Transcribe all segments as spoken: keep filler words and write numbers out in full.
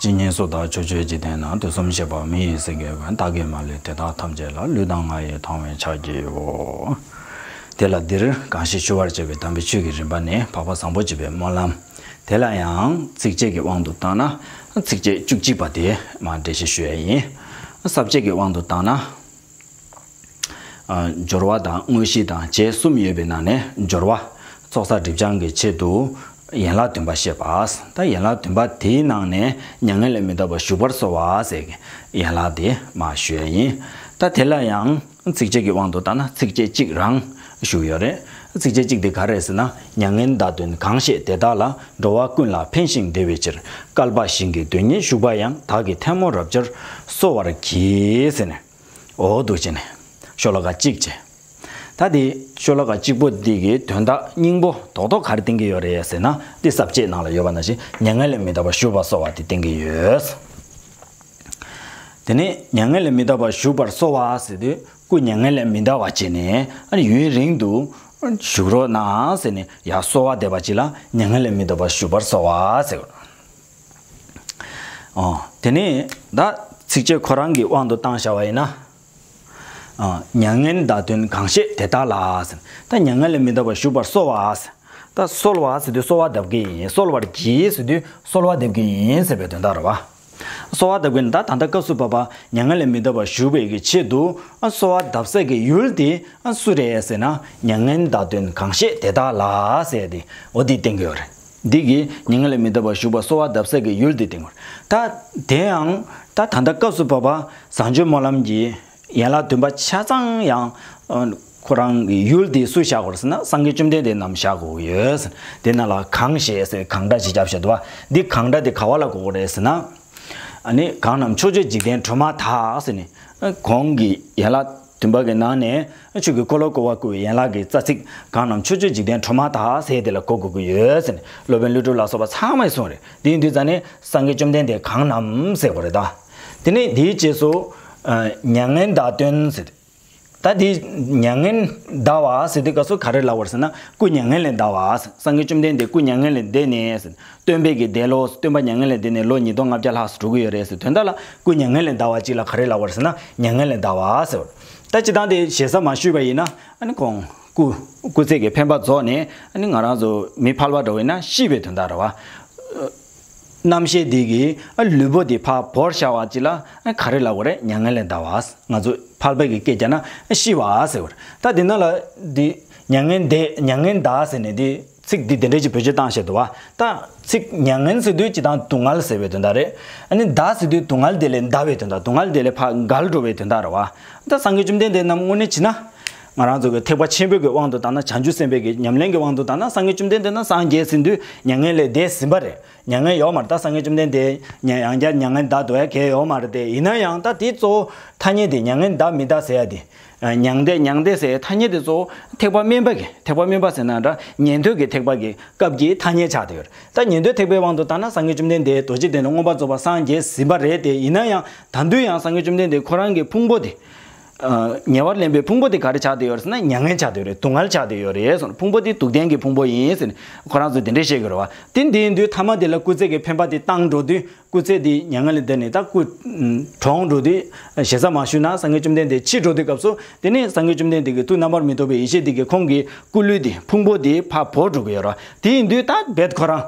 ཇི་སྙེད་སུ་དག་ཕྱོགས་བཅུའི་འཇིག་རྟེན་ན། དུས་གསུམ་གཤེགས་པ་མི་ཡི་སེང་གེ་ཀུན། བདག་གིས་མ་ལུས་དེ་དག་ཐམས་ཅད་ལ། ལུས་དང་ངག་ཡིད་གདུང་བས་ཕྱག་བགྱིའོ། དེ་ལ་འདིར་གང་ཞིག་ཞུ་བར་བྱ་བའི་དམ་པའི་ཆོས་ཀྱི་རིམ་པ་ནི། འཕགས་པ་བཟང་པོ་སྤྱོད་པའི་སྨོན་ལམ། དེ་ལ་ཡང་ཚིགས་བཅད་ཀྱི་དབང་དུ་བཏང་ན། ཚིགས་བཅད་བཅུ་གཅིག་པ་དེ་མར་འགྲེལ་བཤད་ཞུ་ཡ་ཡིན། ས་བཅད་ཀྱི་དབང་དུ་བཏང་ན། སྦྱོར་བ་དང་དངོས་གཞི་དང་བཅས་གསུམ་ཡོད་པའི་ནང་ནས། སྦྱོར་བ། ཚོགས་བསགས་སྒྲིབ་སྦྱང་གི་ཆེད་དུ་ཡན་ལག་བདུན་པ་བཤད་པ། ད་ཡན་ལག་བདུན་པ་དེའི་ནང་ནས་མྱ་ངན་ལས་མི་འདའ་བར་བཞུགས་པར་གསོལ་བ་ཟེར་གྱི་ཡན་ལག་དེ་མར་ཞུ་ཡ་ཡིན། ད་དེ་ལ་ཡང་ཚིགས་བཅད་ཀྱི་དབང་དུ་བཏང་ན་ཚིགས་བཅད་གཅིག་རང་ཞུ་ཡོད་རེད། ཚིགས་བཅད་གཅིག་དེ་ག་རེ་རེད་ཟེར་ན། མྱ་ངན་འདའ་དོན་གང་ཤེས་དེ་དག་ལ། འགྲོ་བ་ཀུན་ལ་ཕན་ཞིང་བདེ་བའི་ཕྱིར། བསྐལ་པ་ཞིང་གི་དོན་གཉེར་ཞུགས་པ་ཡང་། བདག་གིས་ཐལ་མོ་རབ་སྦྱར་གསོལ་བར་བགྱི་ཟེར་ནས། འོ་འདུག་བྱས་ནས་ཤོ་ལོ་ཀ་གཅིག་བྱས། ད་དེ་ཤོ་ལོ་ཀ་གཅིག་པོ་འདི་གི་དོན་དག་སྙིང་པོ་རྡོག་རྡོག་ག་རེ་བསྟན་གྱི་ཡོད་རེད་ཟེར་ན། འདི་ས་བཅད་ནང་ལ་ཡོད་པ་ནང་བཞིན་མྱ་ངན་ལས་མི་འདའ་བར་བཞུགས་པར་གསོལ་བ་དེ་བསྟན་གྱི་ཡོད། དེ་ནས་མྱ་ངན་ལས་མི་འདའ་བར་བཞུགས་པར་གསོལ་བ་ཟེར་དུས། སྐུ་མྱ་ངན་ལས་མི་འདའ་བ་བྱས་ནས། ཨ་ནི་ཡུན་རིང་དུ་བཞུགས་རོགས་གནང་ཟེར་ནས་ཡར་གསོལ་བ་འདེབས་པ་ཅིག་ལ་མྱ་ངན་ལས་མི་འདའ་བར་བཞུགས་པར་གསོལ་བ་ཟེར། ཨོ། དེ་ནས་ད་ཚིགས་བཅད་ཁོ་རང་གི་དབང་དུ་བཏང་བཞག་པ་ཡིན་ན། ཨ། མྱ་ངན་འདའ་དོན་གང་ཤེས་དེ་དག་ལ་ཟེར། ད་མྱ་ངན་ལས་མི་འདའ་བར་བཞུགས་པར་གསོལ་བ་ཟེར། ད་གསོལ་བ་ཟེར་དུས་གསོལ་བ་འདེབས་ཀྱི་ཡིན། གསོལ་བར་བགྱི་ཟེར་དུས་གསོལ་བ་འདེབས་ཀྱི་ཡིན་ཟེར་བའི་དོན་དག་རེད་བ། གསོལ་བ་འདེབས་ཀྱི་ཡིན། ད་ད་ལྟ་སྐབས་སུ་བབ་པ་མྱ་ངན་ལས་མི་འདའ་བར་བཞུགས་པའི་གི་ཆེད་དུ། ཨ། གསོལ་བ་འདེབས་ས་གི་ཡུལ་དེ། ཨ། སུ་རེད་ཟེར་ན། མྱ་ངན་འདའ་དོན་གང་ཤེས་དེ་དག་ལ་ཟེར་ཏེ། འོ་འདི་བསྟན་གྱི་ཡོད་རེད། འདི་གིས་མྱ་ངན་ལས་མི་འདའ་བར་བཞུགས་པར་གསོལ་བ་འདེབས་ས་གི་ཡུལ་དེ་བསྟན་གྱི་ཡོད་རེད། ད་དེ་ཡང་ད་ད་ལྟ་སྐབས་སུ་བབ་པ་བཟང་སྤྱོད་སྨོན་ལམ་གྱི་ཡན་ལག་བདུན་པ་ཆ་ཚང་ཡང་། ཨ། ཁོ་རང་གི་ཡུལ་དེ་སུ་བཞག་དགོས་རེད་ཟེར་ན། སངས་རྒྱས་བཅོམ་ལྡན་འདས་རྣམས་བཞག་དགོས་ཀྱི་ཡོད། དེ་ནང་ལ་གང་ཞེས་ཟེར་གང་སྒྲ་ཅིག་བརྒྱབ་བཞག་འདུག་བ། འདི་གང་སྒྲ་དེ་ག་བ་ལ་གོ་དགོས་རེད་ཟེར་ན། ཨ་ནི་གང་རྣམས་ཕྱོགས་བཅུའི་འཇིག་རྟེན་འགྲོ་མ་དག་ཟེར་ནས། ཨ། གོང་གི་ཡན་ལག་བདུན་པ་གི་ནང་ནས། ཨ། ཆོས་ཀྱི་འཁོར་ལོ་བསྐོར་བར་བསྐུལ་བའི་ཡན་ལག་གི་རྩ་ཚིག་གང་རྣམས་ཕྱོགས་བཅུའི་འཇིག་རྟེན་འགྲོ་མ་དག་ཟེར་དེ་ལ་གོ་དགོས་ཀྱི་ཡོད་ཟེར་ནས། སློབ་དཔོན་ཀླུ་སྒྲུབ་ལ་སོགས་པ་ཚང་མས་གསུངས་རེད། དེ་ཡིན་དུས་ཙ་ནས་སངས་རྒྱས་བཅོམ་ལྡན་འདས་གང་རྣམས་ཟེར་དགོས་རེད་ད། དེ་ནས་དེའི་རྗེས་སུ། ཨ། མྱ་ངན་འདའ་དོན་ཟེར། ད་དེ་མྱ་ངན་འདའ་བ་ཟེར་དུས་སྐབས་སུ་ག་རེ་ལབ་པ་རེད་ཟེར་ན། སྐུ་མྱ་ངན་ལས་འདའ་བ། སངས་རྒྱས་བཅོམ་ལྡན་འདས་སྐུ་མྱ་ངན་ལས་འདས་ནས་ཟེར། སྟོན་པའི་གི་འདས་ལོ། སྟོན་པ་མྱ་ངན་ལས་འདས་ནས་ལོ་ཉིས་སྟོང་ལྔ་བརྒྱ་ལྷག་ཙམ་འགྲོ་གི་ཡོད་རེད་ཟེར། དོན་དག་ལ་སྐུ་མྱ་ངན་ལས་འདའ་བ་ཅིག་ལ་ག་རེ་ལབ་པ་རེད་ཟེར་ན། མྱ་ངན་ལས་འདའ་བ་ཟེར་བ། ད་སྤྱིར་བཏང་དེ་ཞེ་ས་མ་ཞུས་པ་ཡིན་ན། ཨ་ནི་ཁོང་སྐུ། སྐུ་ཚེ་གི་འཕེན་པ་རྫོགས་ནས། ཨ་ནི་ང་རང་ཚོ་མི་ཕལ་པ་འདྲ་བོ་ཡིན་ན་ཤི་བའི་དོན་དག་རེད་བ། རྣམ་ཤེས་འདི་གི། ཨ། ལུས་པོ་འདི་ཕར་བོར་བཞག་པ་ཅིག་ལ། ཨ། ག་རེ་ལབ་དགོས་རེད། མྱ་ངན་ལས་འདའ་བ། ང་ཚོ་ཕལ་པ་གི་སྐད་རྒྱག་ན། ཨ། ཤི་བ་ཟེར་བ་རེད། ད་འདི་ནང་ལ་འདི་མྱ་ངན་འདས། མྱ་ངན་འདའ་ཟེར་ནས་འདི་ཚིག་འདི་དེ་འདྲ་ཅིག་བེད་སྤྱོད་བཏང་བཞག་འདུག་བ། ད་ཚིག་མྱ་ངན་ཟེར་དུས་སྤྱིར་བཏང་སྡུག་བསྔལ་ཟེར་བའི་དོན་དག་རེད། ཨ་ནི་འདའ་ཟེར་དུས་སྡུག་བསྔལ་དེ་ལས་འདའ་བའི་དོན་དག་སྡུག་བསྔལ་དེ་ལས་ཕར་འགལ་འགྲོ་བའི་དོན་དག་རེད་བ། ད་སངས་རྒྱས་བཅོམ་ལྡན་འདས་རྣམས་དངོས་གནས་བྱས་ན། ང་རང་ཚོ་གི་ཐེག་པ་ཆེན་པོའི་གི་དབང་དུ་བཏང་ན། བྱང་ཆུབ་སེམས་དཔའི་གི་ཉམས་ལེན་གྱི་དབང་དུ་བཏང་ན། སངས་རྒྱས་བཅོམ་ལྡན་འདས་རྣམས་སངས་རྒྱས་ཟིན་དུས་མྱ་ངན་ལས་འདས་ཟིན་པ་རེད། མྱ་ངན་ཡོད་མ་རེད། ད་སངས་རྒྱས་བཅོམ་ལྡན་འདས་ཡང་བསྐྱར་མྱ་ངན་འདའ་འདུག་ཡ་གལ་ཡོད་མ་རེད་དེ། ཡིན་ན་ཡང་ད་དེ་གཙོ་བོ་ཐ་སྙད་དེ་མྱ་ངན་འདའ་མི་འདའ་ཟེར་ཡ་དེ། མྱང་འདས་མྱང་འདས་ཟེར་ཡ་ཐ་སྙད་དེ་གཙོ་བོ་ཐེག་པ་དམན་པ་གི། ཐེག་པ་དམན་པ་ཟེར་ན་འདྲ། ཉན་ཐོས་ཀྱི་ཐེག་པ་གི་སྐབས་ཀྱི་ཐ་སྙད་ཆགས་བསྡད་ཡོད་རེད། ད་ཉན་ཐོས་ཐེག་པའི་དབང་དུ་བཏང་ན། སངས་རྒྱས་བཅོམ་ལྡན་འདས་རྡོ་རྗེ་གདན་ནས་མངོན་པར་རྫོགས་པར་སངས་རྒྱས་ཟིན་པ་རེད་དེ། ཡིན་ན་ཡང་ད་དུང་ཡང་སངས་རྒྱས་བཅོམ་ལྡན་འདས་ཁོ་རང་གི་ཕུང་པོ་དེ། ཉེ་བར་ལེན་པའི་ཕུང་པོ་དེ་ག་རེ་ཆགས་བསྡད་ཡོད་རེད་ཟེར་ན། མྱ་ངན་ཆགས་བསྡད་ཡོད་རེད། སྡུག་བསྔལ་ཆགས་བསྡད་ཡོད་རེད་གསུངས། ཕུང་པོ་དེ་སྡུག་ལྡན་གྱི་ཕུང་པོ་ཡིན་ཟེར་ནས་ཁོ་རང་ཚོས་དེ་འདྲས་བཤད་ཀྱི་རེད་བ། དེ་འདི་ཡིན་དུས་ཐ་མ་དེ་ལ་སྐུ་ཚེ་གི་འཕེན་པ་དེ་བཏང་འགྲོ་དུས། སྐུ་ཚེ་དེ་མྱ་ངན་ལས་འདས་ནས་ད་སྐུ་གྲོངས་འགྲོ་དུས། ཞེ་ས་མ་ཞུས་ན་སངས་རྒྱས་བཅོམ་ལྡན་འདས་འཆི་འགྲོ་དུས་སྐབས་སུ། དེ་ནས་སངས་རྒྱས་བཅོམ་ལྡན་འདས་ཀྱི་ཐུགས་རྣམ་པར་མི་རྟོག་པའི་ཡེ་ཤེས་དེ་གིས་ཁོང་གི་སྐུ་ལུས་དེ་ཕུང་པོ་དེ་ཕར་བོར་འགྲོ་གི་ཡོད་རེད་བ། དེ་ཡིན་དུས་ད་རྦད་ཁོ་རང་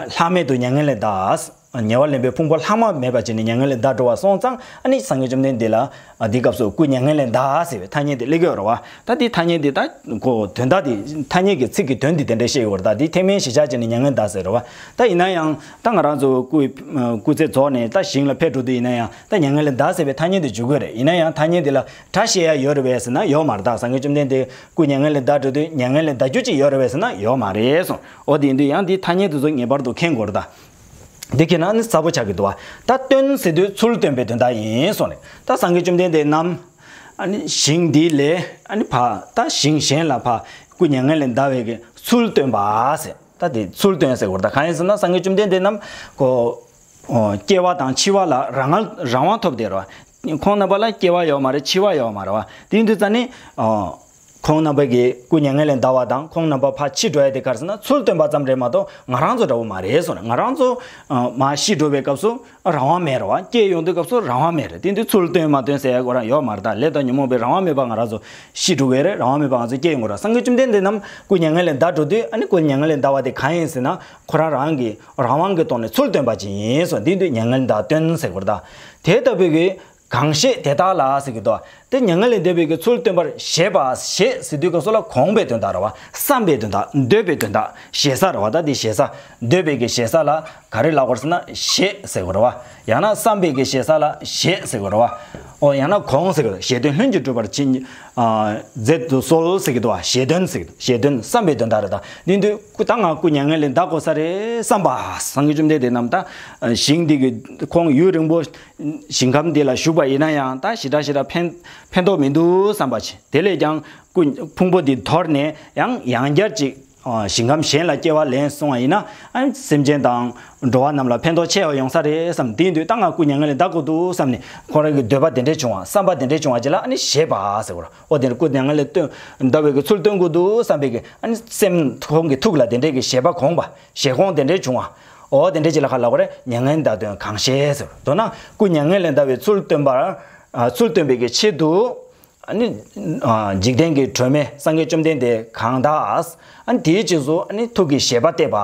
ལྷག་མེད་དུ་མྱ་ངན་ལས་འདའ། ཉེ་བར་ལེན་པའི་ཕུང་པོ་ལྷག་མ་མེད་པ་བྱས་ནས་མྱ་ངན་ལས་འདའ་འགྲོ་བ་སོང་ཙང་། ཨ་ནི་སངས་རྒྱས་བཅོམ་ལྡན་འདས་ལ། ཨ། འདི་སྐབས་སུ་སྐུ་མྱ་ངན་ལས་འདའ་ཟེར་བའི་ཐ་སྙད་དེ་སླེབས་ཀྱི་ཡོད་རེད་བ། ད་འདི་ཐ་སྙད་འདི་ད་གོ་དོན་དག་འདི་ཐ་སྙད་ཀྱི་ཚིག་གི་དོན་འདི་དེ་འདྲ་བཤད་ཡོད་རེད་བ། ད་འདི་ཐེག་དམན་གཞིར་བཞག་བྱས་ནས་མྱ་ངན་འདའ་ཟེར་རེད་བ། ད་ཡིན་ན་ཡང་ད་ང་རང་ཚོ་སྐུ། སྐུ་ཚེ་རྫོགས་ནས་ད་ཞིང་ལ་ཕེབས་འགྲོ་དུས་ཡིན་ན་ཡང་ད་མྱ་ངན་ལས་འདའ་ཟེར་བའི་ཐ་སྙད་དེ་འཇུག་གི་རེད། ཡིན་ན་ཡང་ཐ་སྙད་འདི་ལ་སྒྲ་བཤད་ཡ་ཡོད་རེད་པས་ཟེར་ན་ཡོད་མ་རེད། ད་སངས་རྒྱས་བཅོམ་ལྡན་འདས་སྐུ་མྱ་ངན་ལས་འདའ་འགྲོ་དུས་མྱ་ངན་ལས་འདའ་རྒྱུ་ཅིག་ཡོད་རེད་པས་ཟེར་ན་ཡོད་མ་རེད་གསུངས། འོ་དེ་ཡིན་དུས་ཡང་འདི་ཐ་སྙད་དེ་ཚོ་ངེས་པར་དུ་མཁྱེན་དགོས་རེད་ད། འདི་ཁྱེད་རང་ནི་གསལ་པོ་ཆགས་ཀྱི་འདུག་བ། ད་སྟོན་ཟེར་དུས་ཚུལ་སྟོན་པའི་དོན་དག་ཡིན་གསུངས་ནས། ད་སངས་རྒྱས་བཅོམ་ལྡན་འདས་རྣམས། ཨ་ནི་ཞིང་འདི་ལས། ཨ་ནི་ཕ། ད་ཞིང་གཞན་ལ་ཕ། སྐུ་མྱ་ངན་ལས་འདའ་བའི་གི་ཚུལ་སྟོན་པ་ཟེར། ད་དེ་ཚུལ་སྟོན་ཟེར་དགོས་རེད། ད་གང་ཡིན་ཟེར་ན་སངས་རྒྱས་བཅོམ་ལྡན་འདས་རྣམས་ཁོ། ཨོ། སྐྱེ་བ་དང་འཆི་བ་ལ་རང་ང་རང་དབང་ཐོབ་བསྡད་རེད་བ། ཁོང་རྣམ་པ་ལ་སྐྱེ་བ་ཡོད་མ་རེད། འཆི་བ་ཡོད་མ་རེད་བ། དེ་ཡིན་དུས་ཙ་ནི། ཨོ། ཁོང་རྣམ་པ་གི་སྐུ་མྱ་ངན་ལས་འདའ་བ་དང་ཁོང་རྣམ་པ་ཕར་ཤི་འགྲོ་ཡ་དེ་ག་རེ་ཟེར་ན་ཚུལ་སྟོན་པ་ཙམ་རེད་མ་གཏོགས་ང་རང་ཚོ་འདྲ་བོ་མ་རེད་གསུངས་ནས། ང་རང་ཚོ་མར་ཤི་འགྲོ་བའི་སྐབས་སུ་རང་དབང་མེད་རེད་བ། སྐྱེས་ཡོང་དུས་སྐབས་སུ་རང་དབང་མེད་རེད། དེ་དུས་ཚུལ་སྟོན་མ་སྟོན་ཟེར་ཡ་ཁོ་རང་ཡོད་མ་རེད། ད་ལས་དང་ཉོན་མོངས་པའི་རང་དབང་མེད་པ་ང་རང་ཚོ་ཤི་འགྲོ་གི་རེད། རང་དབང་མེད་པ་ང་ཚོ་སྐྱེས་ཡོང་གི་རེད། སངས་རྒྱས་བཅོམ་ལྡན་འདས་རྣམས་སྐུ་མྱ་ངན་ལས་འདའ་འགྲོ་དུས་ཨ་ནི་སྐུ་མྱ་ངན་ལས་འདའ་བ་དེ་གང་ཡིན་ཟེར་ན་ཁོ་རང་རང་གི་རང་དབང་གི་ཐོག་ནས་ཚུལ་སྟོན་པ་ཅིག་ཡིན་གསུངས། དེ་དུས་མྱ་ངན་ལས་འདའ་སྟོན་ཟེར་གི་རེད། ད་དེ་ལྟ་བུའི་གི་གང་ཞེས་དེ་དག་ལ་ཟེར་གྱི་འདུག་དེ་མྱ་ངན་ལས་འདས་པའི་གི་ཚུལ་སྟོན་པར་བཞེད་པ་ཞེས་ཟེར་དུས་སྐབས་སུ་ལ་དགོངས་པའི་དོན་དག་རེད་བ། བསམ་པའི་དོན་དག་འདོད་པའི་དོན་དག་ཞེ་ས་རེད་བ། ད་འདི་ཞེ་ས་འདོད་པའི་གི་ཞེ་ས་ལ་ག་རེ་ལབ་དགོས་ཟེར་ན་ཞེས་ཟེར་དགོས་རེད་བ། ཡང་ན་བསམ་པའི་གི་ཞེ་ས་ལ་ཞེས་ཟེར་དགོས་རེད་བ། ཨོ་ཡང་ན་དགོངས་ཟེར་དགོས་རེད། ཞེ་དོན་ལྷུན་གྱིས་གྲུབ་པར་བྱིན་མཛད་དུ་གསོལ་ཟེར་གྱི་འདུག་བ། ཞེ་དོན་ཟེར་གྱི་འདུག་ཞེ་དོན་བསམ་པའི་དོན་དག་རེད། ད་འདི་འདུག་ད་ང་སྐུ་མྱ་ངན་ལས་འདའ་དགོས་ས་རེད་བསམ་པ། སངས་རྒྱས་བཅོམ་ལྡན་འདས་རྣམས་ད་ཞིང་འདི་གི་ཁོང་ཡུན་རིང་པོ་ཞིང་ཁམས་འདི་ལ་བཞུགས་པ་ཡིན་ན་ཡང་ད་ཞེ་དྲག་ཞེ་དྲག་ཕན་ཕན་ཐོགས་མི་འདུག་བསམ་པ་བྱས། དེ་ལས་ཀྱང་སྐུ་ཕུང་པོ་འདི་དོར་ནས་ཡང་ཡང་བསྐྱར་ཅིག་ཞིང་ཁམས་གཞན་ལ་སྐྱེ་བ་ལེན་སོང་བ་ཡིན་ན་ཨ་སེམས་ཅན་དང་འགྲོ་བ་རྣམས་ལ་ཕན་ཐོགས་ཆེ་བ་ཡོང་ས་རེད་བསམ། དེ་ཡིན་དུས་ད་ང་སྐུ་མྱ་ངན་ལས་འདའ་དགོས་འདུག་བསམ་ནས་ཁོ་རང་གི་འདོད་པ་དེ་འདྲས་བྱུང་བ། བསམ་པ་དེ་འདྲས་བྱུང་བ་ཅིག་ལ་ཨ་ནི་ཞེས་པ་ཟེར་བ་རེད། ཨོ་དེ་ནས་སྐུ་མྱ་ངན་ལས་འདའ་བའི་གི་ཚུལ་སྟོན་དགོས་འདུག་བསམ་པའི་གི་ཨ་ནི་སེམས་ཁོང་གི་ཐུགས་ལ་དེ་འདྲས་གི་ཞེས་པ་དགོངས་པ། ཞེ་དགོངས་དེ་འདྲས་བྱུང་བ། འོ་དེ་འདྲས་ཅིག་ལ་ཁ་ལབ་པ་རེད། མྱ་ངན་འདའ་དོན་གང་ཞེས་ཟེར། མདོར་ན་སྐུ་མྱ་ངན་ལས་འདའ་བའི་ཚུལ་སྟོན་པར་ཨ་ཚུལ་སྟོན་པའི་གི་ཆེད་དུ་ཨ་ནི་ཨ་འཇིག་རྟེན་གྱི་སྒྲོན་མེ་སངས་རྒྱས་བཅོམ་ལྡན་འདས་གང་དག་ཨ་ནི་དེའི་རྗེས་སུ་ཨ་ནི་ཐུགས་ཀྱི་བཞེད་པ་གཏད་པ།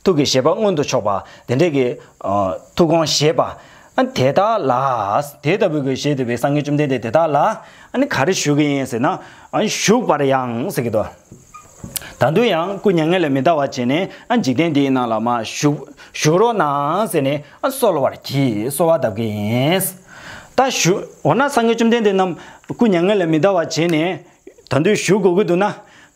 ཐུགས་ཀྱི་བཞེད་པ་མངོན་དུ་ཕྱོགས་པ་དེ་འདྲས་ཀྱི་ཨ་ཐུགས་དགོངས་བཞེས་པ། ཨ་དེ་དག་ལ། དེ་ལྟ་བུའི་གི་ཞེས་འདོད་པའི་སངས་རྒྱས་བཅོམ་ལྡན་འདས་དེ་དག་ལ་ཨ་ནི་ག་རེ་ཞུ་གི་ཡིན་ཟེར་ན། ཨ་ནི་བཞུགས་པར་ཡང་ཟེར་གྱི་འདུག་ད་དུང་ཡང་སྐུ་མྱ་ངན་ལས་མི་འདའ་བ་བྱས་ནས་ཨ་འཇིག་རྟེན་འདིའི་ནང་ལ་མར་བཞུགས་བཞུགས་རོགས་གནང་ཟེར་ནས་ཨ་གསོལ་བར་གྱིས་གསོལ་བ་བཏབ་ཀྱི་ཡིན། ད་བཞུགས་འོ་ན་སངས་རྒྱས་བཅོམ་ལྡན་འདས་རྣམས་སྐུ་མྱ་ངན་ལས་མི་འདའ་བ་བྱས་ནས། ད་དུང་བཞུགས་དགོས་ཀྱི་འདུག་ན།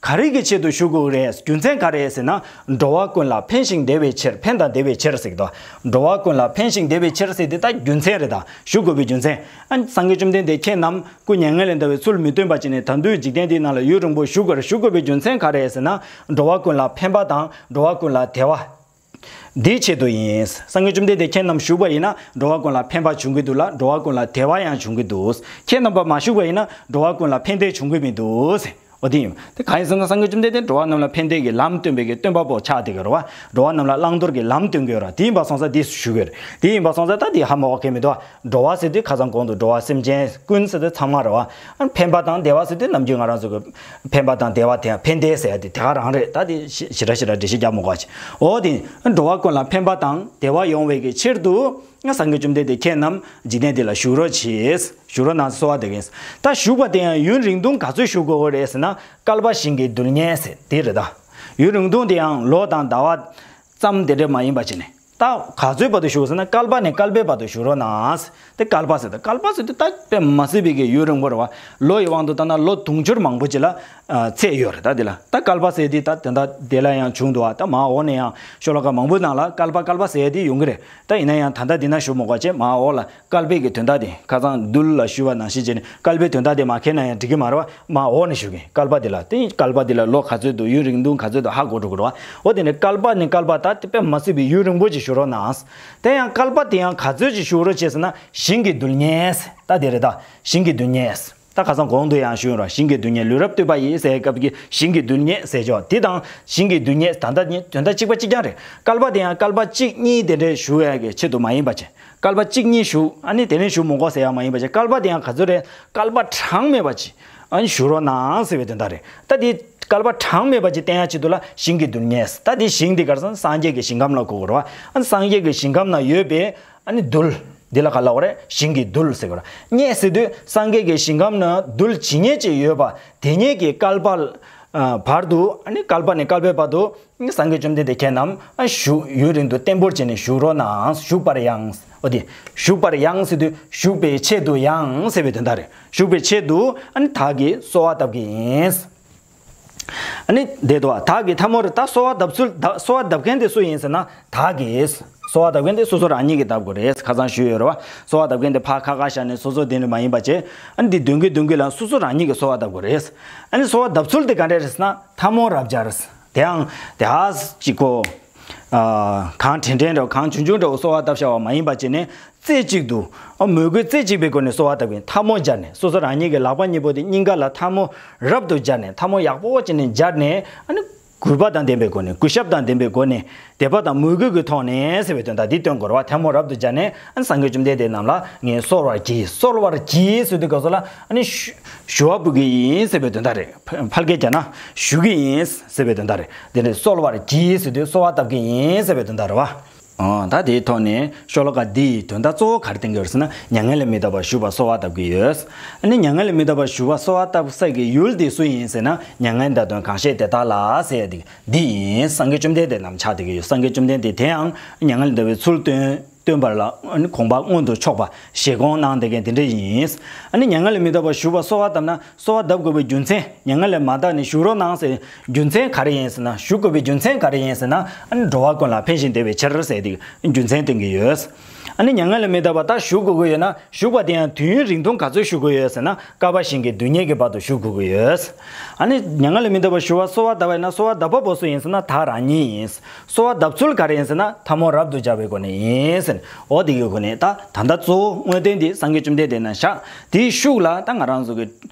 ག་རེ་གི་ཆེད་དུ་བཞུགས་དགོས་རེད། རྒྱུ་མཚན་ག་རེ་ཟེར་ན། འགྲོ་བ་ཀུན་ལ་ཕན་ཞིང་བདེ་བའི་ཕྱིར། ཕན་དང་བདེ་བའི་ཕྱིར་ཟེར་གྱི་འདུག་འགྲོ་བ་ཀུན་ལ་ཕན་ཞིང་བདེ་བའི་ཕྱིར་ཟེར་དེ་ད་རྒྱུ་མཚན་རེད། ད་བཞུགས་དགོས་པའི་རྒྱུ་མཚན། ཨ་སངས་རྒྱས་བཅོམ་ལྡན་འདས་ཁྱེད་རྣམས་སྐུ་མྱ་ངན་ལས་འདའ་བའི་ཚུལ་མི་སྟོན་པ་བྱས་ནས་ད་དུང་འཇིག་རྟེན་འདིའི་ནང་ལ་ཡུན་རིང་པོ་བཞུགས་དགོས་རེད། བཞུགས་དགོས་པའི་རྒྱུ་མཚན་ག་རེ་ཟེར་ན། འགྲོ་བ་ཀུན་ལ་ཕན་པ་དང་འགྲོ་བ་ཀུན་ལ་བདེ་བ། འདིའི་ཆེད་དུ་ཡིན། སངས་རྒྱས་བཅོམ་ལྡན་འདས་ཁྱེད་རྣམས་བཞུགས་པ་ཡིན་ན་འགྲོ་བ་ཀུན་ལ་ཕན་པ་འབྱུང་གི་འདུག་ལ། འགྲོ་བ་ཀུན་ལ་བདེ་བ་ཡང་འབྱུང་གི་འདུག་ཁྱེད་རྣམ་པ་མ་བཞུགས་པ་ཡིན་ན་འགྲོ་བ་ཀུན་ལ་ཕན་བདེ་འབྱུང་གི་མི་འདུག་འོ་དེ་ཡིན། དེ་གང་ཡིན་ཟེར་ན་སངས་རྒྱས་བཅོམ་ལྡན་འདས་འགྲོ་བ་རྣམས་ལ་ཕན་བདེ་གི་ལམ་སྟོན་པའི་གི་སྟོན་པ་པོ་ཆགས་བསྡད་ཀྱི་རེད་བ། འགྲོ་བ་རྣམས་ལ་བླང་དོར་གྱི་ལམ་སྟོན་གྱི་ཡོད་ར། དེ་ཡིན་པ་སོང་ཙང་དེ་ཞུ་གི་རེད། དེ་ཡིན་པ་སོང་ཙང་ད་དེ་ཧ་མ་གོ་མཁན་མི་འདུག་བ། འགྲོ་བ་ཟེར་དུས་ཁ་སང་གོང་དུ་འགྲོ་བ་སེམས་ཅན་ཀུན་ཟེར་དུས་ཚང་མ་རེད་བ། ཨ་ཕན་པ་དང་བདེ་བ་ཟེར་དུས་ནམ་རྒྱུན་ང་རང་ཚོ་གི་ཕན་པ་དང་བདེ་བ་དེ་ཕན་བདེ་ཟེར་ཡ་དེ་དེ་ག་རང་རེད། ད་དེ་ཞི་ཞེ་དྲག་ཞེ་དྲག་འགྲེལ་བཤད་རྒྱག་མི་དགོས་ཅིག་འོ་དེ་འགྲོ་བ་ཀུན་ལ་ཕན་པ་དང་བདེ་བ་ཡོང་བའི་གི་ཕྱིར་དུ་སངས་རྒྱས་བཅོམ་ལྡན་འདས་ཁྱེད་རྣམས་འཇིག་རྟེན་འདི་ལ་བཞུགས་རོགས་གྱིས། བཞུགས་རོགས་གནང་གསོལ་བ་འདེབས་ཀྱི་ཡིན། ད་བཞུགས་པ་དེ་ཡང་ཡུན་རིང་ཐུང་ག་ཚོད་བཞུགས་དགོས་རེད་ཟེར་ན་བསྐལ་པ་ཞིང་གི་རྡུལ་སྙེད་ཟེར་དེ་རེད། ད་ཡུན་རིང་ཐུང་དེ་ཡང་ལོ་དང་ཟླ་བ་ཙམ་དེ་འདྲ་མ་ཡིན་པ་བྱས་ནས། ད་ག་ཚོད་བར་དུ་བཞུགས་ཟེར་ན་བསྐལ་པ་ནས་བསྐལ་པའི་བར་དུ་བཞུགས་རོགས་གནང་། དེ་བསྐལ་པ་ཟེར་ད་བསྐལ་པ་ཟེར་དུས་ད་དཔེ་མ་སྲིད་པའི་གི་ཡུན་རིང་པོ་རེད་བ། ལོ་ཡི་དབང་དུ་བཏང་ན་ལོ་དུང་ཕྱུར་མང་པོ་ཅིག་ལ་ཨ་ཚད་ཡོད་རེད། ད་དེ་ལ་ད་བསྐལ་པ་ཟེར་དེ་ད་དེ་འདྲ་དེ་ལ་ཡང་བྱུང་འདུག་བ། ད་མར་འོག་ནས་ཡང་ཤོ་ལོ་ཀ་མང་པོའི་ནང་ལ་བསྐལ་པ་བསྐལ་པ་ཟེར་དེ་ཡོང་གི་རེད། ད་ཡིན་ན་ཡང་ད་ལྟ་འདི་ན་ཞུ་མི་དགོས་བྱས་མར་འོག་ལ་བསྐལ་པའི་གི་དོན་དག་དེ་ཁ་སང་རྡུལ་ལ་ཞུས་པ་ནང་བཞིན་བྱས་ནས་བསྐལ་པའི་དོན་དག་དེ་མ་མཁྱེན་ན་ཡང་འགྲིག་གི་མ་རེད་བ། མར་འོག་ནས་ཞུ་གི་བསྐལ་པ་དེ་ལ། དེ་བསྐལ་པ་དེ་ལ་ལོ་ག་ཚོད་འདུག་ཡུན་རིང་ཐུང་ག་ཚོད་འདུག་ཧ་གོ་འགྲོ་གི་རེད་བ། འོ་དེ་ནས་བསྐལ་པ་ནས་བསྐལ་པ་ད་དེ་དཔེ་མ་སྲིད་པའི་ཡུན་རིང་པོ་ཅིག་བཞུགས་རོགས་གནང་། དེ་ཡང་བསྐལ་པ་དེ་ཡང་ག་ཚོད་ཅིག་བཞུགས་རོགས་བྱས་ཟེར་ན་ཞིང་གི་རྡུལ་སྙེད། ད་དེ་རེད། ད་ཞིང་གི་རྡུལ་སྙེད། ད་ཁ་སང་གོང་དུ་ཡང་ཞུས་ཡོད་ར། ཞིང་གི་རྡུལ་སྙེད་ལུས་རབ་བཏུད་པ་ཡིས་ཟེར་སྐབས་ཀྱི་ཞིང་གི་རྡུལ་སྙེད་ཟེར་ཆོག་དེ་དང་ཞིང་གི་རྡུལ་སྙེད་ད་ལྟ་ནི་དོན་དག་གཅིག་པ་གཅིག་རྐྱང་རེད། བསྐལ་པ་དེ་ཡང་བསྐལ་པ་གཅིག་གཉིས་དེ་འདྲའི་བཞུགས་ཡ་གི་ཆེད་དུ་མ་ཡིན་པ་བྱས། བསྐལ་པ་གཅིག་གཉིས་བཞུགས་ཨ་ནི་དེ་ནས་བཞུགས་མི་དགོས་ཟེར་ཡ་མ་ཡིན་པ་བྱས། བསྐལ་པ་དེ་ཡང་ག་ཚོད་རེད། བསྐལ་པ་གྲངས་མེད་པ་ཅིག་ཨ་ནི་བཞུགས་རོགས་གནང་ཟེར་བའི་དོན་དག་རེད། ད་དེ་བསྐལ་པ་གྲངས་མེད་པ་ཅིག་བསྟན་ཡ་ཆེད་དུ་ལ་ཞིང་གི་རྡུལ་སྙེད། ད་དེ་ཞིང་དེ་ག་རེ་ཟེར་ན་སངས་རྒྱས་ཀྱི་ཞིང་ཁམས་ལ་གོ་དགོས་རེད་བ། ཨ་ནི་སངས་རྒྱས་ཀྱི་ཞིང་ཁམས་ན་ཡོད་པའི་ཨ་ནི་རྡུལ། འདི་ལ་ག་ལབ་དགོས་རེད། ཞིང་གི་རྡུལ་ཟེར་དགོས་རེད། སྙེད་ཟེར་དུས་སངས་རྒྱས་ཀྱི་ཞིང་ཁམས་ན་རྡུལ་ཇི་སྙེད་ཅིག་ཡོད་པ་དེ་སྙེད་ཀྱི་བསྐལ་པ་ཨ་བར་དུ་ཨ་ནི་བསྐལ་པ་ནས་བསྐལ་པའི་བར་དུ་སངས་རྒྱས་བཅོམ་ལྡན་འདས་ཁྱེད་རྣམས་ཨ་བཞུགས་ཡུན་རིང་དུ་བརྟན་པོར་བྱས་ནས་བཞུགས་རོགས་གནང་། བཞུགས་པར་ཡང་། འོ་དེ་བཞུགས་པར་ཡང་ཟེར་དུས་བཞུགས་པའི་ཆེད་དུ་ཡང་ཟེར་བའི་དོན་དག་རེད། བཞུགས་པའི་ཆེད་དུ་ཨ་ནི་བདག་གིས་གསོལ་བ་བཏབ་ཀྱི་ཡིན། ཨ་ནི་དེ་དོ་བདག་གིས་ཐལ་མོ་རེ། ད་གསོལ་བ་བཏབ་ཚུལ་ད་གསོལ་བ་བཏབ་མཁན་དེ་སུ་ཡིན་ཟེར་ན་བདག་གིས། གསོལ་བ་བཏབ་མཁན་དེ་སོ་སོ་རང་ཉིད་ཀྱིས་བཏབ་དགོས་རེད། ཁ་སང་ཞུས་ཡོད་རེད་བ། གསོལ་བ་བཏབ་མཁན་དེ་ཕར་ཁ་ཁ་བཞག་ནས་སོ་སོ་དེ་འདྲ་མ་ཡིན་པ་བྱས། ཨ་ནི་འདི་འདོན་གི་འདོན་གི་ལ་སོ་སོ་རང་ཉིད་ཀྱིས་གསོལ་བ་བཏབ་དགོས་རེད། ཨ་ནི་གསོལ་བ་བཏབ་ཚུལ་དེ་ག་འདྲ་རེད་ཟེར་ན་ཐལ་མོ་རབ་སྦྱར། དེའང་དེ་ཧ་ཅིག་གོ། ཨ། གང་དྲན་དྲན་འདྲ་བོ་གང་བྱུང་བྱུང་འདྲ་བོ་གསོལ་བ་བཏབ་བཞག་པ་མ་ཡིན་པ་བྱས་ནས། རྩེ་གཅིག་ཏུ། ཨ། མོས་གུས་རྩེ་གཅིག་པའི་སྒོ་ནས་གསོལ་བ་བཏབ་ཀྱི་ཡིན། ཐལ་མོ་སྦྱར་ནས། སོ་སོ་རང་ཉིད་ཀྱི་ལག་པ་གཉིས་པོ་དེ་སྙིང་ག་ལ་ཐལ་མོ་རབ་ཏུ་སྦྱར་ནས། ཐལ་མོ་ཡག་པོ་བྱས་ནས་སྦྱར་ནས། ཨ་ནི་གུས་པ་དང་ལྡན་པའི་སྒོ་ནས། གུས་ཞབས་དང་ལྡན་པའི་སྒོ་ནས། དད་པ་དང་མོས་གུས་ཀྱི་ཐོག་ནས་ཟེར་བའི་དོན་དག་འདི་སྟོན་དགོས་རེད་བ། ཐལ་མོ་རབ་ཏུ་སྦྱར་ནས། ཨ་ནི་སངས་རྒྱས་བཅོམ་ལྡན་འདས་རྣམས་ལ་ངས་གསོལ་བར་བགྱི། གསོལ་བར་བགྱི་ཟེར་དུས་སྐབས་སུ་ལ། ཨ་ནི་ཞུ་ཞུ་བ་ཕུལ་གྱི་ཡིན་ཟེར་བའི་དོན་དག་རེད། ཕལ་སྐད་བྱས་ན་ཞུ་གི་ཡིན་ཟེར་བའི་དོན་དག་རེད། དེ་ནས་གསོལ་བར་བགྱི་ཟེར་དུས་གསོལ་བ་བཏབ་ཀྱི་ཡིན་ཟེར་བའི་དོན་དག་རེད་བ། ཨོ། ད་དེའི་ཐོག་ནས་ཤོ་ལོ་ཀ་འདིའི་དོན་དག་གཙོ་བོ་ག་རེ་བསྟན་གྱི་ཡོད་ཟེར་ན། མྱ་ངན་ལས་མི་འདའ་བར་བཞུགས་པར་གསོལ་བ་བཏབ་ཀྱི་ཡོད། ཨ་ནི་མྱ་ངན་ལས་མི་འདའ་བར་བཞུགས་པར་གསོལ་བ་བཏབ་ས་ཀྱི་ཡུལ་དེ་སུ་ཡིན་ཟེར་ན། མྱ་ངན་འདའ་དོན་གང་ཤེས་དེ་དག་ལ་ཟེར་ཡ་དེ་འདི་ཡིན། སངས་རྒྱས་བཅོམ་ལྡན་འདས་རྣམས་ཆགས་བསྡད་ཀྱི་ཡོད། སངས་རྒྱས་བཅོམ་ལྡན་འདས་དེའང་མྱ་ངན་ལས་འདའ་བའི་ཚུལ་སྟོན་སྟོན་པ་ལ། ཨ་ནི་དགོངས་པ་མངོན་དུ་ཕྱོགས་པ་བཞེད་དགོངས་གནང་བསྡད་མཁན་དེ་འདྲ་ཡིན། ཨ་ནི་མྱ་ངན་ལས་མི་འདའ་བར་བཞུགས་པར་གསོལ་བ་བཏབ་ན། གསོལ་བ་གདབ་དགོས་པའི་རྒྱུ་མཚན། མྱ་ངན་ལས་མ་འདའ་ནས་བཞུགས་རོགས་གནང་ཟེར་རྒྱུ་མཚན་ག་རེ་ཡིན་ཟེར་ན། བཞུགས་དགོས་པའི་རྒྱུ་མཚན་ག་རེ་ཡིན་ཟེར་ན། ཨ་ནི་འགྲོ་བ་ཀུན་ལ་ཕན་ཞིང་བདེ་བའི་ཕྱིར་ཟེར་ཏེ་རྒྱུ་མཚན་སྟོན་གྱི་ཡོད། ཨ་ནི་མྱ་ངན་ལས་མི་འདའ་བར་ད་བཞུགས་དགོས་ཀྱི་ཡོད་ན། བཞུགས་པ་དེ་ཡང་དུས་ཡུན་རིང་ཐུང་ག་ཚོད་བཞུགས་དགོས་ཡོད་ཟེར་ན། བསྐལ་པ་ཞིང་གི་རྡུལ་སྙེད་ཀྱི་བར་དུ་བཞུགས་དགོས་ཀྱི་ཡོད། ཨ་ནི་མྱ་ངན་ལས་མི་འདའ་བར་བཞུགས་པར་གསོལ་བ་གདབ་པ་ཡིན་ན། གསོལ་བ་གདབ་པ་པོ་སུ་ཡིན་ཟེར་ན། བདག་རང་ཉིད་ཡིན། གསོལ་བ་གདབ་ཚུལ་ག་རེ་ཡིན་ཟེར་ན། ཐལ་མོ་རབ་ཏུ་སྦྱར་བའི་སྒོ་ནས་ཡིན་ཟེར། འོ་དེ་གི་སྒོ་ནས་ད་ད་ལྟ་གཙོ་བོ་དངོས་བསྟན་འདི་སངས་རྒྱས་བཅོམ་ལྡན་འདས་རྣམས་བཞུགས། དེའི་ཤུགས་ལ་ད་ང་རང་ཚོ་གི་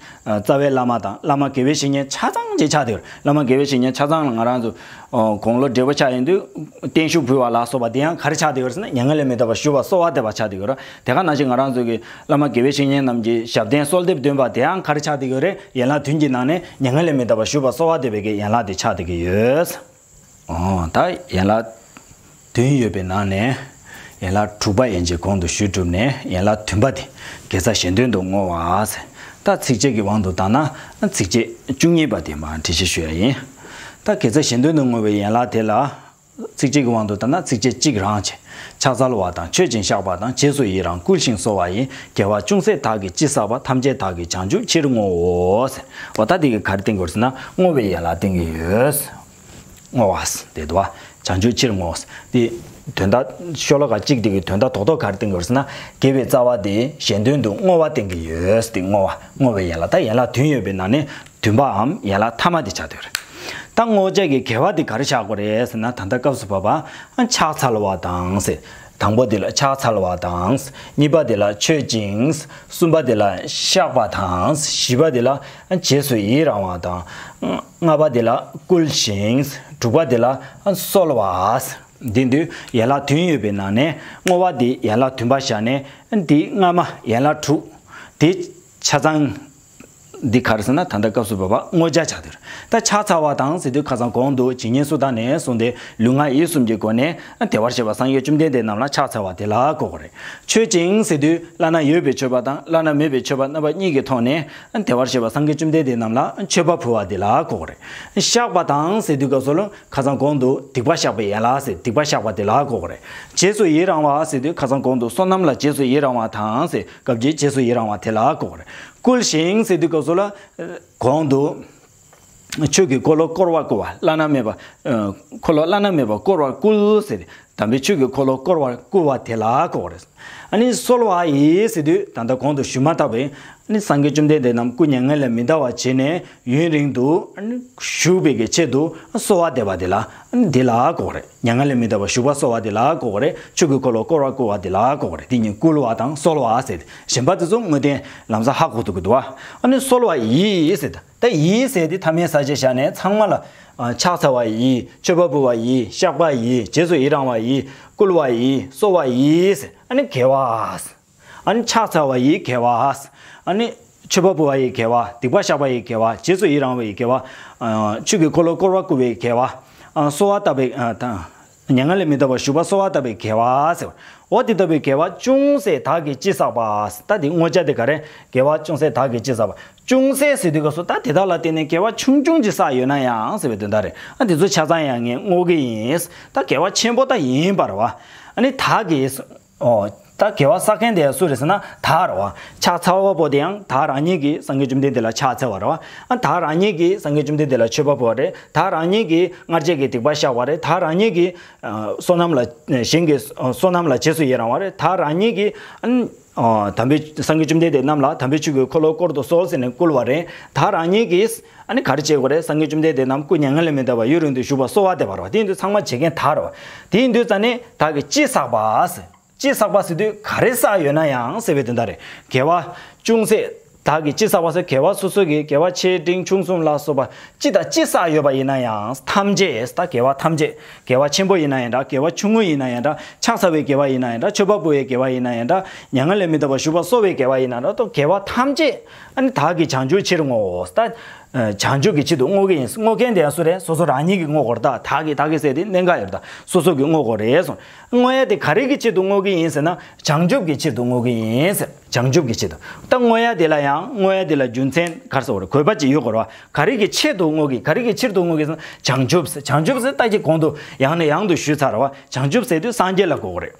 རྩ་བའི་བླ་མ་དང་། བླ་མ་དགེ་བའི་བཤེས་གཉེན་ཆ་ཚང་ཅིག་ཆགས་བསྡད་ཡོད། བླ་མ་དགེ་བའི་བཤེས་གཉེན་ཆ་ཚང་ལ་ང་རང་ཚོ་དགུང་ལོ་བགྲེས་པོ་ཆགས་ཡོང་དུས་བརྟན་བཞུགས་ཕུལ་བ་ལ་སོགས་པ་དེ་ཡང་ག་རེ་ཆགས་བསྡད་ཡོད་ཟེར་ན། མྱ་ངན་ལས་མི་འདའ་བར་བཞུགས་པར་གསོལ་བ་འདེབས་པ་ཆགས་བསྡད་ཡོད་རེད། དེ་ག་ནང་བཞིན་ང་རང་ཚོ་གི་བླ་མ་དགེ་བའི་བཤེས་གཉེན་རྣམས་ཀྱི་ཞབས་བརྟན་གསོལ་འདེབས་འདོན་པ་དེ་ཡང་ག་རེ་ཆགས་བསྡད་ཡོད་རེད། ཡན་ལག་བདུན་གྱི་ནང་ནས་མྱ་ངན་ལས་མི་འདའ་བར་བཞུགས་པར་གསོལ་བ་འདེབས་པའི་གི་ཡན་ལག་དེ་ཆགས་བསྡད་ཀྱི་ཡོད། ཨོ། ད་ཡན་ལག་བདུན་ཡོད་པའི་ནང་ནས་ཡན་ལག་དྲུག་པ་ཡན་ཆད་གོང་དུ་ཞུས་གྲུབ་ནས། ཡན་ལག་བདུན་པ་དེ་དགེ་རྩ་གཞན་དོན་དུ་བསྔོ་བ་ཟེར། ད་ཚིགས་བཅད་ཀྱི་དབང་དུ་བཏང་ན་ཚིགས་བཅད་བཅུ་གཉིས་པ་དེ་མར་འགྲེལ་བཤད་ཞུ་ཡ་ཡིན། ད་དགེ་རྩ་གཞན་དོན་དུ་བསྔོ་བའི་ཡན་ལག་དེ་ལ། ཚིགས་བཅད་ཀྱི་དབང་དུ་བཏང་ན་ཚིགས་བཅད་གཅིག་རང་བྱས། ཕྱག་འཚལ་བ་དང་མཆོད་ཅིང་བཤགས་པ་དང་། རྗེས་སུ་ཡི་རང་བསྐུལ་ཞིང་གསོལ་བ་ཡི། དགེ་བ་ཅུང་ཟད་བདག་གིས་ཅི་བསགས་པ། ཐམས་ཅད་བདག་གིས་བྱང་ཆུབ་ཕྱིར་བསྔོའོ་ཟེར། འོ། ད་དེ་གི་ག་རེ་བསྟན་གྱི་ཡོད་ཟེར་ན། བསྔོ་བའི་ཡན་ལག་བསྟན་གྱི་ཡོད། བསྔོ་བ་དེ་འདུག་བ། བྱང་ཆུབ་ཕྱིར་བསྔོ། དེ་དོན་དག་ཤོ་ལོ་ཀ་གཅིག་དེ་གི་དོན་དག་རྡོག་རྡོག་ག་རེ་བསྟན་གྱི་ཡོད་ཟེར་ན། དགེ་བའི་རྩ་བ་དེ་གཞན་དོན་དུ་བསྔོ་བ་བསྟན་གྱི་ཡོད། དེ་བསྔོ་བ། བསྔོ་བའི་ཡན་ལག་ད་ཡན་ལག་བདུན་ཡོད་པའི་ནང་ནས་བདུན་པའམ་ཡན་ལག་ཐ་མ་དེ་ཆགས་བསྡད་ཡོད་རེད། ད་བསྔོ་བྱ་གི་དགེ་བ་དེ་ག་རེ་བཞག་དགོས་རེད་ཟེར་ན། ད་ལྟ་སྐབས་སུ་བབ་པ། ཕྱག་འཚལ་བ་དང་ཟེར། དང་པོ་དེ་ལ་ཕྱག་འཚལ་བ་དང་། གཉིས་པ་དེ་ལ་མཆོད་ཅིང་། གསུམ་པ་དེ་ལ་བཤགས་པ་དང་། བཞི་པ་དེ་ལ་རྗེས་སུ་ཡི་རང་བ་དང་། ལྔ་པ་དེ་ལ་བསྐུལ་ཞིང་། དྲུག་པ་དེ་ལ་གསོལ་བ། དེ་འདུག་ཡན་ལག་བདུན་ཡོད་པའི་ནང་ནས་བསྔོ་བ་དེ་ཡན་ལག་བདུན་པ་བཞག་ནས། དེ་སྔ་མ་ཡན་ལག་དྲུག་དེ་ཆ་ཚང་། འདི་ག་རེ་ཟེར་ན། ད་ལྟ་སྐབས་སུ་བབ་པ་བསྔོ་བྱ་ཆགས་བསྡད་ཡོད་རེད། ད་ཕྱག་འཚལ་བ་དང་ཟེར་དུས་ཁ་སང་གོང་དུ་ཇི་སྙེད་སུ་དག་ནས་གསུངས་ཏེ། ལུས་ངག་ཡིད་གསུམ་གྱི་སྒོ་ནས་བདེ་བར་གཤེགས་པ་སངས་རྒྱས་བཅོམ་ལྡན་འདས་རྣམས་ལ་ཕྱག་འཚལ་བ་དེ་ལ་གོ་དགོས་རེད། མཆོད་ཅིང་ཟེར་དུས་བླ་ན་ཡོད་པའི་མཆོད་པ་དང་བླ་ན་མེད་པའི་མཆོད་པ་རྣམ་པ་གཉིས་ཀྱི་ཐོག་ནས་བདེ་བར་གཤེགས་པ་སངས་རྒྱས་བཅོམ་ལྡན་འདས་རྣམས་ལ་མཆོད་པ་ཕུལ་བ་དེ་ལ་གོ་དགོས་རེད། བཤགས་པ་དང་ཟེར་དུས་སྐབས་སུ་ལ། ཁ་སང་གོང་དུ་སྡིག་པ་བཤགས་པའི་ཡན་ལག་ཟེར། སྡིག་པ་བཤགས་པ་དེ་ལ་གོ་དགོས་རེད། རྗེས་སུ་ཡི་རང་བ་ཟེར་དུས་ཁ་སང་གོང་དུ་བསོད་ནམས་ལ་རྗེས་སུ་ཡི་རང་བ་དང་ཟེར། སྐབས་འདིའི་རྗེས་སུ་ཡི་རང་བ་དེ་ལ་གོ་དགོས་རེད། བསྐུལ་ཞིང་ཟེར་དུས་སྐབས་སུ་ལ། གོང་དུ་ཆོས་ཀྱི་འཁོར་ལོ་བསྐོར་བར་བསྐུལ་བ། བླ་ན་མེད་པ། ཨ། འཁོར་ལོ་བླ་ན་མེད་པ་བསྐོར་བར་བསྐུལ་ཟེར། དམ་པའི་ཆོས་ཀྱི་འཁོར་ལོ་བསྐོར་བར་བསྐུལ་བ་དེ་ལ་གོ་དགོས་རེད། ཨ་ནི་གསོལ་བ་ཡི་ཟེར་དུས་ད་ལྟ་གོང་དུ་ཞུས་མ་ཐག་པའི། ཨ་ནི་སངས་རྒྱས་བཅོམ་ལྡན་འདས་རྣམས་སྐུ་མྱ་ངན་ལས་མི་འདའ་བར་བྱས་ནས་ཡུན་རིང་དུ་ཨ་ནི་བཞུགས་པའི་གི་ཆེད་དུ་གསོལ་བ་འདེབས་པ་དེ་ལ། ཨ་ནི་དེ་ལ་གོ་དགོས་རེད། མྱ་ངན་ལས་མི་འདའ་བར་བཞུགས་པར་གསོལ་བ་དེ་ལ་གོ་དགོས་རེད། ཆོས་ཀྱི་འཁོར་ལོ་བསྐོར་བར་བསྐུལ་བ་དེ་ལ་གོ་དགོས་རེད། དེ་གཉིས་བསྐུལ་བ་དང་གསོལ་བ་ཟེར་ཏེ། གཞན་པ་དེ་ཚོ་དངོས་བསྟན་ལམ་སང་ཧ་གོ་ཐུབ་ཀྱི་འདུག་བ། ཨ་ནི་གསོལ་བ་ཡི་ཟེར་ཏེ། ད་ཡི་ཟེར་དེ་མཐའ་མའི་ས་བཅད་བཞག་ནས་ཚང་མ་ལ། ཨ། ཕྱག་འཚལ་བ་ཡི། མཆོད་པ་ཕུལ་བ་ཡི། བཤགས་པ་ཡི། རྗེས་སུ་ཡི་རང་བ་ཡི། བསྐུལ་བ་ཡི། གསོལ་བ་ཡི་ཟེར། ཨ་ནི་དགེ་བ། ཨ་ནི་ཕྱག་འཚལ་བ་ཡི་དགེ་བ། ཨ་ནི་མཆོད་པ་ཕུལ་བ་ཡི་དགེ་བ། སྡིག་པ་བཤགས་པ་ཡི་དགེ་བ། རྗེས་སུ་ཡི་རང་བ་ཡི་དགེ་བ། ཨ། ཆོས་ཀྱི་འཁོར་ལོ་བསྐོར་བར་བསྐུལ་བའི་དགེ་བ། ཨ། གསོལ་བ་བཏབ་པའི། ཨ། ད། མྱ་ངན་ལས་མི་འདའ་བར་བཞུགས་པར་གསོལ་བ་བཏབ་པའི་དགེ་བ་ཟེར། འོ་དེ་ལྟ་བུའི་དགེ་བ་ཅུང་ཟད་བདག་གིས་ཅི་བསགས་པ། ད་དེ་བསྔོ་བྱ་དེ་ག་རེ། དགེ་བ་ཅུང་ཟད་བདག་གིས་ཅི་བསགས་པ། ཅུང་ཟད་ཟེར་དུས་སྐབས་སུ་ད་དེ་དག་ལ་བརྟེན་ནས་དགེ་བ་ཆུང་ཆུང་ཅིག་བསགས་ཡོད་ན་ཡང་ཟེར་བའི་དོན་དག་རེད། ཨ། དེ་ཚོ་ཆ་ཚང་ཡང་ངས་བསྔོ་གི་ཡིན། ད་དགེ་བ་ཆེན་པོ་ད་ཡིན་པ་རེད་བ། ཨ་ནི་བདག་གིས། ཨོ། ད་དགེ་བ་བསགས་མཁན་དེ་སུ་རེད་ཟེར་ན་བདག་རེད་བ། ཕྱག་འཚལ་བ་པོ་དེ་ཡང་བདག་རང་ཉིད་ཀྱིས་སངས་རྒྱས་བཅོམ་ལྡན་འདས་ལ་ཕྱག་འཚལ་བ་རེད་བ། ཨ། བདག་རང་ཉིད་ཀྱིས་སངས་རྒྱས་བཅོམ་ལྡན་འདས་ལ་མཆོད་པ་ཕུལ་བ་རེད། བདག་རང་ཉིད་ཀྱིས་སྔར་བྱས་ཀྱི་སྡིག་པ་བཤགས་པ་རེད། བདག་རང་ཉིད་ཀྱིས། ཨ། བསོད་ནམས་ལ། གཞན་གྱི་བསོད་ནམས་ལ་རྗེས་སུ་ཡི་རང་བ་རེད། བདག་རང་ཉིད་ཀྱིས། ཨ། ཨོ། དམ་པའི་སངས་རྒྱས་བཅོམ་ལྡན་འདས་རྣམས་ལ་དམ་པའི་ཆོས་ཀྱི་འཁོར་ལོ་བསྐོར་དུ་གསོལ་ཟེར་ནས་བསྐུལ་བ་རེད། ད་རང་ཉིད་ཀྱིས་ཨ་ནི་ག་རེ་བྱེད་དགོས་རེད། སངས་རྒྱས་བཅོམ་ལྡན་འདས་རྣམས་སྐུ་མྱ་ངན་ལས་མི་འདའ་བར་ཡུན་རིང་དུ་བཞུགས་པར་གསོལ་བ་འདེབས་པ་རེད་བ། དེ་ཡིན་དུས་ཚང་མ་བྱེད་མཁན་བདག་རེད་བ། དེ་ཡིན་དུས་ཙ་ནས་བདག་གིས་ཅི་བསགས་པ་ཟེར། ཅི་བསགས་པ་ཟེར་དུས་ག་རེ་བསགས་ཡོད་ན་ཡང་ཟེར་བའི་དོན་དག་རེད། དགེ་བ་ཅུང་ཟད། བདག་གིས་ཅི་བསགས་པ་ཟེར། དགེ་བ་སོ་སོ་གི་དགེ་བ་ཆེ་འབྲིང་ཆུང་གསུམ་ལ་སོགས་པ་ཅི་དང་ཅི་བསགས་ཡོད་པ་ཡིན་ན་ཡང་ཐམས་ཅད། ད་དགེ་བ་ཐམས་ཅད། དགེ་བ་ཆེན་པོ་ཡིན་ན་ཡང་འདྲ། དགེ་བ་ཆུང་ངུ་ཡིན་ན་ཡང་འདྲ། ཕྱག་འཚལ་བའི་དགེ་བ་ཡིན་ན་ཡང་འདྲ། མཆོད་པ་ཕུལ་བའི་དགེ་བ་ཡིན་ན་ཡང་འདྲ། མྱ་ངན་ལས་མི་འདའ་བར་བཞུགས་པར་གསོལ་བའི་དགེ་བ་ཡིན་ན་འདྲ། ད་དགེ་བ་ཐམས་ཅད་ཨ་ནི་བདག་གིས་བྱང་ཆུབ་ཕྱིར་བསྔོའོ། ད་བྱང་ཆུབ་ཀྱི་ཆེད་དུ་བསྔོ་གི་ཡིན། བསྔོ་མཁན་དེ་ཡང་སུ་རེད། སོ་སོ་རང་ཉིད་ཀྱིས་བསྔོ་དགོས་རེད། ད་བདག་གིས། བདག་གིས་ཟེར་དེ་གནད་འགག་ཡོད་རེད། ད་སོ་སོ་གིས་བསྔོ་དགོས་རེད་གསུངས། བསྔོ་ཡ་དེ་ག་རེ་གི་ཆེད་དུ་བསྔོ་གི་ཡིན་ཟེར་ན། བྱང་ཆུབ་ཀྱི་ཆེད་དུ་བསྔོ་གི་ཡིན་ཟེར། བྱང་ཆུབ་ཀྱི་ཆེད་དུ། ད་བསྔོ་ཡ་དེ་ལ་ཡང་། བསྔོ་ཡ་དེ་ལ་རྒྱུ་མཚན་ག་རེ་ཟེར་དགོས་རེད། དགོས་པ་ཅིག་ཡོད་དགོས་རེད་བ། ག་རེ་གི་ཆེད་དུ་བསྔོ་གི། ག་རེ་གི་ཕྱིར་དུ་བསྔོ་གི་ཟེར་ན། བྱང་ཆུབ་ཟེར། བྱང་ཆུབ་ཟེར་ད་ཅིག་གོང་དུ་ཡང་ནས་ཡང་དུ་ཞུས་ཚར་བ། བྱང་ཆུབ་ཟེར་དུས་སངས་རྒྱས་ལ་གོ་དགོས་རེད།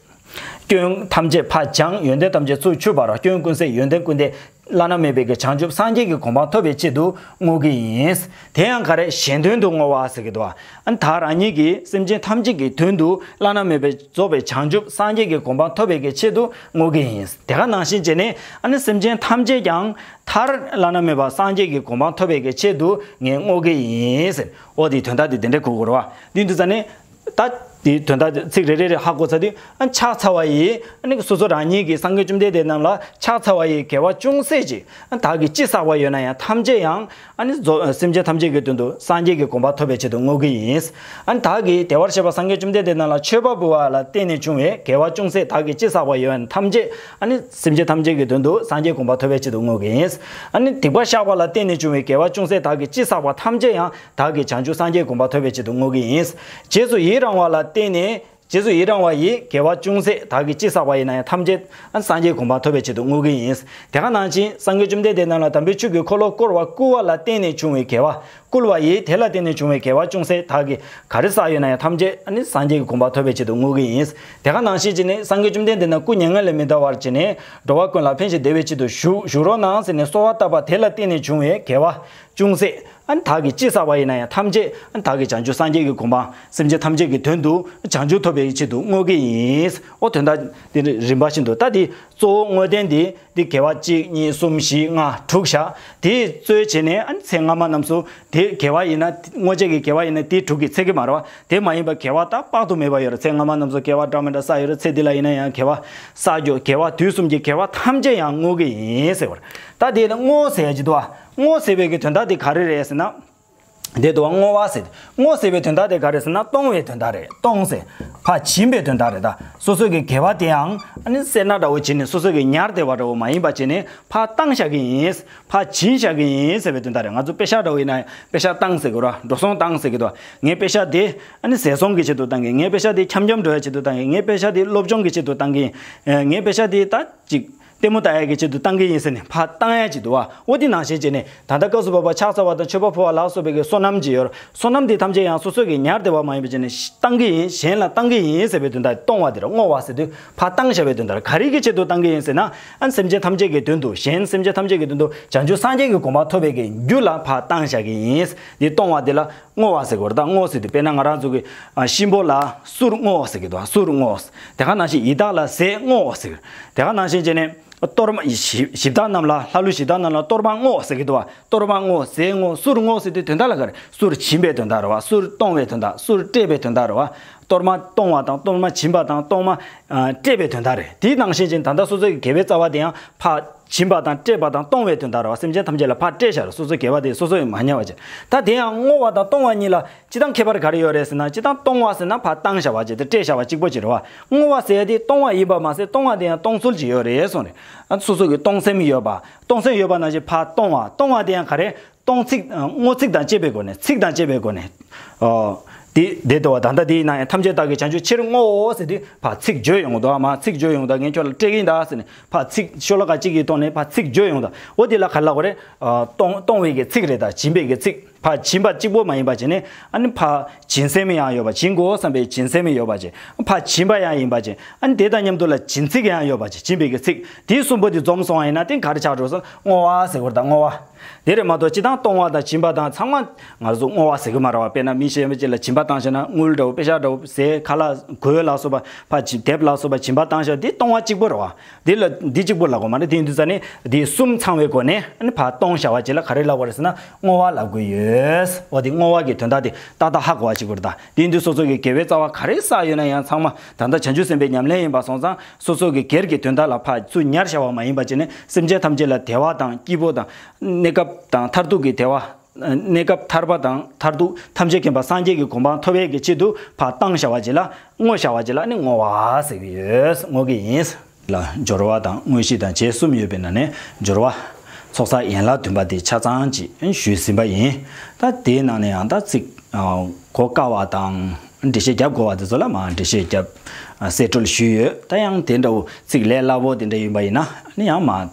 སྐྱོན་ཐམས་ཅད་ཕར་སྦྱངས། ཡོན་ཏན་ཐམས་ཅད་ཚུར་འཆུས་པ་རེད། སྐྱོན་ཀུན་ཟད། ཡོན་ཏན་ཀུན་ལྡན། བླ་ན་མེད་པའི་གི་བྱང་ཆུབ་སངས་རྒྱས་ཀྱི་གོ་འཕང་ཐོབ་པའི་ཆེད་དུ་བསྔོ་གི་ཡིན། དེ་ཡང་ག་རེ། གཞན་དོན་དུ་བསྔོ་བ་ཟེར་གྱི་འདུག་བ། ཨ་ནི་ད་རང་ཉིད་ཀྱིས་སེམས་ཅན་ཐམས་ཅད་ཀྱི་དོན་དུ། བླ་ན་མེད་པའི་རྫོགས་པའི་བྱང་ཆུབ་སངས་རྒྱས་ཀྱི་གོ་འཕང་ཐོབ་པའི་གི་ཆེད་དུ་བསྔོ་གི་ཡིན། དེ་ག་ནང་བཞིན་བྱས་ནས་ཨ་ནི་སེམས་ཅན་ཐམས་ཅད་ཀྱང་མཐར་བླ་ན་མེད་པ་སངས་རྒྱས་ཀྱི་གོ་འཕང་ཐོབ་པའི་གི་ཆེད་དུ་ངས་བསྔོ་གི་ཡིན་ཟེར། འོ་དེའི་དོན་དག་དེ་དེ་འདྲ་གོ་དགོས་རེད་བ། འདི་འདི་ཙ་ནས། ད་དེའི་དོན་དག་ཚིག་རེ་རེ་རེ་ཧ་གོ་ཚར་དུས། ཨ། ཕྱག་འཚལ་བ་ཡིས། ཨ་ནི་སོ་སོ་རང་ཉིད་ཀྱིས་སངས་རྒྱས་བཅོམ་ལྡན་འདས་རྣམས་ལ་ཕྱག་འཚལ་བ་ཡིས། དགེ་བ་ཅུང་ཟད་ཅིག། ཨ། བདག་གིས་ཅི་བསགས་པ་ཡོད་ན་ཡང་ཐམས་ཅད་ཡང་། ཨ་ནི་རྫོགས། སེམས་ཅན་ཐམས་ཅད་ཀྱི་དོན་དུ་སངས་རྒྱས་ཀྱི་གོ་འཕང་ཐོབ་པའི་ཆེད་དུ་བསྔོ་གི་ཡིན། ཨ་ནི་བདག་གིས་བདེ་བར་གཤེགས་པ་སངས་རྒྱས་བཅོམ་ལྡན་འདས་རྣམས་ལ་མཆོད་པ་འབུལ་བ་ལ་བརྟེན་ནས་བྱུང་བའི་དགེ་བ་ཅུང་ཟད། བདག་གིས་ཅི་བསགས་པ་ཡོད་ན་ཐམས་ཅད། ཨ་ནི་སེམས་ཅན་ཐམས་ཅད་ཀྱི་དོན་དུ་སངས་རྒྱས་གོ་འཕང་ཐོབ་པའི་ཆེད་དུ་བསྔོ་གི་ཡིན། ཨ་ནི་སྡིག་པ་བཤགས་པ་ལ་བརྟེན་ནས་བྱུང་བའི་དགེ་བ་ཅུང་ཟད། བདག་གིས་ཅི་བསགས་པ་ཐམས་ཅད་ཡང་། བདག་གིས་བྱང་ཆུབ་སངས་རྒྱས་གོ་འཕང་ཐོབ་པའི་ཆེད་དུ་བསྔོ་གི་ཡིན། རྗེས་སུ་ཡི་རང་བ་ལ་བརྟེན་ནས། རྗེས་སུ་ཡི་རང་བ་ཡིས། དགེ་བ་ཅུང་ཟད། བདག་གིས་ཅི་བསགས་པ་ཡིན་ན་ཡང་ཐམས་ཅད། ཨ། སངས་རྒྱས་གོ་འཕང་ཐོབ་པའི་ཆེད་དུ་བསྔོ་གི་ཡིན། དེ་ག་ནང་བཞིན་སངས་རྒྱས་བཅོམ་ལྡན་འདས་རྣམས་ལ་དམ་པའི་ཆོས་ཀྱི་འཁོར་ལོ་བསྐོར་བ་བསྐུལ་བ་ལ་བརྟེན་ནས་བྱུང་བའི་དགེ་བ། བསྐུལ་བ་ཡིས། དེ་ལ་བརྟེན་ནས་བྱུང་བའི་དགེ་བ་ཅུང་ཟད། བདག་གིས་ག་རེ་བསགས་ཡོད་ན་ཡང་ཐམས་ཅད། ཨ་ནི་སངས་རྒྱས་ཀྱི་གོ་འཕང་ཐོབ་པའི་ཆེད་དུ་བསྔོ་གི་ཡིན། དེ་ག་ནང་བཞིན་བྱས་ནས་སངས་རྒྱས་བཅོམ་ལྡན་འདས་རྣམས་སྐུ་མྱ་ངན་ལས་མི་འདའ་བར་བྱས་ནས། འགྲོ་བ་ཀུན་ལ་ཕན་ཞིང་བདེ་བའི་ཆེད་དུ་བཞུགས། བཞུགས་རོགས་གནང་ཟེར་ནས་གསོལ་བ་བཏབ་པ་དེ་ལ་བརྟེན་ནས་བྱུང་བའི་དགེ་བ་ཅུང་ཟད། ཨ་ནི་བདག་གིས་ཅི་བསགས་པ་ཡིན་ན་ཡང་ཐམས་ཅད། ཨ་ནི་བདག་གིས་བྱང་ཆུབ་སངས་རྒྱས་ཀྱི་གོ་འཕང་། སེམས་ཅན་ཐམས་ཅད་ཀྱི་དོན་དུ་བྱང་ཆུབ་ཐོབ་པའི་ཆེད་དུ་བསྔོ་གི་ཡིན། ཨོ། དོན་དག་དེ་རིམ་པ་བཞིན་དུ། ད་དེ་གཙོ་བོ་བསྔོ་རྟེན་དེ། དེ་དགེ་བ་གཅིག་གཉིས། གསུམ། བཞི། ལྔ། དྲུག་བཞག། དེ་གཙོ་བྱས་ནས། ཨ་ནི་ཚེ་སྔ་མ་རྣམས་སུ་དེ་དགེ་བ་ཡིན་ན། བསྔོ་བྱེད་ཀྱི་དགེ་བ་ཡིན་ན་དེ་དྲུག་གིས་ཚད་ཀྱི་མ་རེད་བ། དེ་མ་ཡིན་པ་དགེ་བ་ད་དཔག་ཏུ་མེད་པ་ཡོད་རེད། ཚེ་སྔ་མ་རྣམས་སུ་དགེ་བ་འདྲ་མི་འདྲ་བསགས་ཡོད་རེད། ཚེ་འདི་ལ་ཡིན་ན་ཡང་དགེ་བ་བསགས་རྒྱུ། དགེ་བ་དུས་གསུམ་གྱི་དགེ་བ་ཐམས་ཅད་ཡང་བསྔོ་གི་ཡིན་ཟེར་བ་རེད། ད་དེ་ལ་བསྔོ་ཟེར་ཡ་ཅིག་འདུག་བ། བསྔོ་ཟེར་བའི་གི་དོན་དག་དེ་ག་རེ་རེད་ཟེར་ན། དེ་འདུག་བ། བསྔོ་བ་ཟེར། བསྔོ་ཟེར་བའི་དོན་དག་དེ་ག་རེ་ཟེར་ན། གཏོང་བའི་དོན་དག་རེད། གཏོང་ཟེར། ཕར་བྱིན་པའི་དོན་དག་རེད། ད་སོ་སོ་གི་དགེ་བ་དེའང་། ཨ་ནི་སེར་སྣ་འདྲ་བོ་བྱིན་ནས་སོ་སོ་གི་ཉར་བསྡད་པ་འདྲ་བོ་མ་ཡིན་པ་བྱས་ནས་ཕར་བཏང་བཞག་གི་ཡིན། ཕར་བྱིན་བཞག་གི་ཡིན་ཟེར་བའི་དོན་དག་རེད། ང་ཚོ་པེ་ཤག་འདྲ་བོ་ཡིན་ན་པེ་ཤག་བཏང་ཟེར་གི་རེད། འགྲོ་སོང་བཏང་ཟེར་གི་འདུག་ངས་པེ་ཤག་དེ་ཨ་ནི་ཟས་སོང་གི་ཆེད་དུ་བཏང་གི། ངས་པེ་ཤག་དེ་འཆམ་འཆམ་འགྲོ་ཡ་ཆེད་དུ་བཏང་གི། ངས་པེ་ཤག་དེ་སློབ་སྦྱོང་གི་ཆེད་དུ་བཏང་གི། ངས་པེ་ཤག་དེ་ད་ཅིག་ལྟད་མོ་ལྟ་ཡ་གི་ཆེད་དུ་བཏང་གི་ཡིན་ཟེར་ནས་ཕར་བཏང་ཡ་ཅིག་འདུག་བ། འོ་དེ་ནང་བཞིན་བྱས་ནས། ད་ལྟ་སྐབས་སུ་བབ་པ་ཕྱག་འཚལ་བ་དང་མཆོད་པ་ཕུལ་བ་ལ་སོགས་པའི་གི་བསོད་ནམས་ཅིག་ཡོད་རེད། བསོད་ནམས་དེ་ཐམས་ཅད་ཡང་སོ་སོ་གི་ཉར་བསྡད་པ་མ་ཡིན་པ་བྱས་ནས་བཏང་གི་ཡིན། གཞན་ལ་བཏང་གི་ཡིན་ཟེར་བའི་དོན་དག་བཏང་བ་དེ་རེད། བསྔོ་བ་ཟེར་དུས་ཕར་བཏང་བཞག་པའི་དོན་དག་རེད། ག་རེ་གི་ཆེད་དུ་བཏང་གི་ཡིན་ཟེར་ན། ཨ་ནི་སེམས་ཅན་ཐམས་ཅད་ཀྱི་དོན་དུ། གཞན་སེམས་ཅན་ཐམས་ཅད་ཀྱི་དོན་དུ་བྱང་ཆུབ་སངས་རྒྱས་ཀྱི་གོ་འཕང་ཐོབ་པའི་གི་རྒྱུ་ལ་ཕར་བཏང་བཞག་གི་ཡིན། འདི་གཏོང་བ་དེ་ལ་བསྔོ་བ་ཟེར་དགོས་རེད། ད་བསྔོ་ཟེར་དུས་དཔེར་ན་ང་རང་ཚོ་གི་ཨ་གཤིན་པོ་ལ་གསུར་བསྔོ་ཟེར་གི་འདུག་གསུར་བསྔོ། དེ་ག་ནང་བཞིན་ཡི་དྭགས་ལ་ཟས་བསྔོ་ཟེར། དེ་ག་ནང་བཞིན་བྱས་ནས། གཏོར་མ་གཞི་གཞི་བདག་རྣམས་ལ། ལྷ་ཀླུ་གཞི་བདག་རྣམས་ལ་གཏོར་མ་བསྔོ་ཟེར་གྱི་འདུག་བ། གཏོར་མ་བསྔོ། ཟས་བསྔོ། གསུར་བསྔོ་ཟེར་དུས་དོན་དག་ལ་ག་རེ། གསུར་བྱིན་པའི་དོན་དག་རེད་བ། གསུར་གཏོང་བའི་དོན་དག་གསུར་སྤྲད་པའི་དོན་དག་རེད་བ། གཏོར་མ་གཏོང་བ་དང་གཏོར་མ་བྱིན་པ་དང་གཏོར་མ་ཨ་སྤྲད་པའི་དོན་དག་རེད། དེའི་ནང་བཞིན་ཅིག་ད་ལྟ་སོ་སོའི་དགེ་བའི་རྩ་བ་དེ་ཡང་ཕར་བྱིན་པ་དང་སྤྲད་པ་དང་གཏོང་བའི་དོན་དག་རེད་བ། སེམས་ཅན་ཐམས་ཅད་ལ་ཕར་སྤྲད་བཞག་རེད། སོ་སོའི་དགེ་བ་དེ་སོ་སོ་ཡིས་མ་ཉར་བ་བྱས། ད་དེ་ཡང་བསྔོ་བ་དང་གཏོང་བ་གཉིས་ལ་སྤྱིར་བཏང་ཁྱད་པར་ག་རེ་ཡོད་རེད་ཟེར་ན། སྤྱིར་བཏང་གཏོང་བ་ཟེར་ན་ཕར་བཏང་བཞག་པ་བྱས་ཏེ་སྤྲད་བཞག་པ་གཅིག་པོ་ཅིག་རེད་བ། བསྔོ་བ་ཟེར་ཡ་དེ་གཏོང་བ་ཡིན་པ་མ་ཟད་གཏོང་བ་དེ་ཡང་གཏོང་ཚུལ་ཅིག་ཡོད་རེད་གསུངས་རེད། ཨ་སོ་སོ་གི་གཏོང་སེམས་ཡོད་པ། གཏོང་སེམས་ཡོད་པ་ནང་བཞིན་ཕར་གཏོང་བ། གཏོང་བ་དེ་ཡང་ག་རེ། གཏོང་ཚིག་བསྔོ་ཚིག་དང་བཅས་པའི་སྒོ་ནས། ཚིག་དང་བཅས་པའི་སྒོ་ནས། ཨོ། དེ་དེ་ལྟ་བུ་ད་ལྟ་དེའི་ནང་ཡང་ཐམས་ཅད་བདག་གིས་བྱང་ཆུབ་ཕྱིར་བསྔོའོ་ཟེར་དུས་ཕར་ཚིག་བརྗོད་ཡོང་གི་འདུག་ཨ་མ། ཚིག་བརྗོད་ཡོང་དུས་ངས་ཁྱོད་ལ་སྤྲད་ཀྱི་ཡིན་ད་ཟེར་ནས་ཕར་ཚིག་ཤོ་ལོ་ཀ་གཅིག་གི་ཐོག་ནས་ཕར་ཚིག་བརྗོད་ཡོང་དུས། འོ་དེ་ལ་ག་རེ་ལབ་དགོས་རེད། ཨ་གཏོང་གཏོང་བའི་གི་ཚིག་རེད། ད་བྱིན་པའི་གི་ཚིག་ཕར་བྱིན་པ་གཅིག་པོ་མ་ཡིན་པ་བྱས་ནས། ཨ་ནི་ཕར་བྱིན་སེམས་ཡང་ཡོད་པ། བྱིན་དགོས་བསམ་པའི་བྱིན་སེམས་ཡོད་པ་བྱས། ཕར་བྱིན་པ་ཡང་ཡིན་པ་བྱས། ཨ་ནི་དེ་དང་མཉམ་དུ་ལ་བྱིན་ཚིག་ཡང་ཡོད་པ་བྱས། བྱིན་པའི་གི་ཚིག་དེ་གསུམ་པོ་དེ་འཛོམས་སོང་བ་ཡིན་ན་དེ་ག་རེ་ཆགས་འགྲོ་སོང་། བསྔོ་བ་ཟེར་དགོས་རེད། ད་བསྔོ་བ། དེ་རེད་མ་གཏོགས་སྤྱིར་བཏང་གཏོང་བ་དང་སྦྱིན་པ་དང་ཚང་མ་ང་ཚོ་བསྔོ་བ་ཟེར་གི་མ་རེད་བ། དཔེར་ན་མི་གཞན་པ་ཅིག་ལ་སྦྱིན་པ་བཏང་བཞག་ན་དངུལ་འདྲ་བོ་པེ་ཤག་འདྲ་བོ་ཟས་ཁ་ལག་གོས་ལ་སོགས་པ་ཕར་སྦྱིན་དེབ་ལ་སོགས་པ་སྦྱིན་པ་བཏང་བཞག་འདི་གཏོང་བ་གཅིག་པོ་རེད་བ། འདི་ལ་འདི་གཅིག་པོ་ལབ་དགོས་མ་རེད། དེ་ཡིན་དུས་ཙ་ནི་འདི་གསུམ་ཚང་བའི་སྒོ་ནས་ཨ་ནི་ཕར་གཏོང་བཞག་པ་ཅིག་ལ་ག་རེ་ལབ་དགོས་རེད་ཟེར་ན་བསྔོ་བ་ལབ་དགོས་ཡོད། འོ་དེ་བསྔོ་བ་གི་དོན་དག་དེ་ཏག་ཏག་ཧ་གོ་བ་གཅིག་པོ་རེད་ད། དེ་ཡིན་དུས་སོ་སོ་གི་དགེ་བའི་རྩ་བ་ག་རེ་བསགས་ཡོད་ན་ཡང་ཚང་མ་ད་ལྟ་བྱང་ཆུབ་སེམས་དཔའི་ཉམས་ལེན་ཡིན་པ་སོང་ཙང་སོ་སོ་གི་སྒེར་གྱི་དོན་དག་ལ་ཕར་ཚུར་ཉར་བཞག་པ་མ་ཡིན་པ་བྱས་ནས་སེམས་ཅན་ཐམས་ཅད་ལ་བདེ་བ་དང་སྐྱིད་པོ་དང་གནས་སྐབས་དང་མཐར་ཐུག་གི་བདེ་བ། གནས་སྐབས་ཐར་པ་དང་མཐར་ཐུག་ཐམས་ཅད་མཁྱེན་པ་སངས་རྒྱས་ཀྱི་གོ་འཕང་ཐོབ་ཡས་ཀྱི་ཆེད་དུ་ཕར་བཏང་བཞག་པ་ཅིག་ལ་བསྔོ་བཞག་པ་ཅིག་ལ་ནི་བསྔོ་བ་ཟེར་གྱི་ཡོད། བསྔོ་གི་ཡིན། ལ་སྦྱོར་བ་དང་དངོས་གཞི་དང་བྱས་གསུམ་ཡོད་པའི་ནང་ནས་སྦྱོར་བ། ཚོགས་བསགས་ཡན་ལག་བདུན་པ་དེ་ཆ་ཚང་ཅིག་ཞུས་ཟིན་པ་ཡིན། ད་དེའི་ནང་ནས་ཡང་ད་ཚིག་གོ་དཀའ་བ་དང་འགྲེལ་བཤད་རྒྱབ་དགོས་པ་དེ་ཚོ་ལ་མ་འགྲེལ་བཤད་རྒྱབ་གསལ་སྤྲུལ་ཞུས་ཡོད། ད་ཡང་དེ་འདྲ་བོ་ཚིག་ལས་སླ་བོ་དེ་འདྲ་ཡིན་པ་ཡིན་ན་ནི་ཡང་མ་འགྲེལ་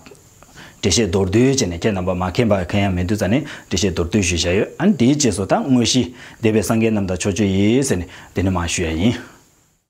བཤད་མདོར་བསྡུས་བྱས་ནས་ཁྱེད་རྣམ་པ་མ་མཁྱེན་པ་མཁྱེན་ཡ་མེད་དུས་ཙ་ནས་འགྲེལ་བཤད་མདོར་བསྡུས་ཞུས་བཞག་ཡོད། ཨ་ནི་དེའི་རྗེས་སུ་ད་དངོས་གཞི་འདས་པའི་སངས་རྒྱས་རྣམས་དང་ཕྱོགས་བཅུའི་ཡིད་ཟེར་ནས་དེ་ནས་མ་ཞུ་ཡ་ཡིན།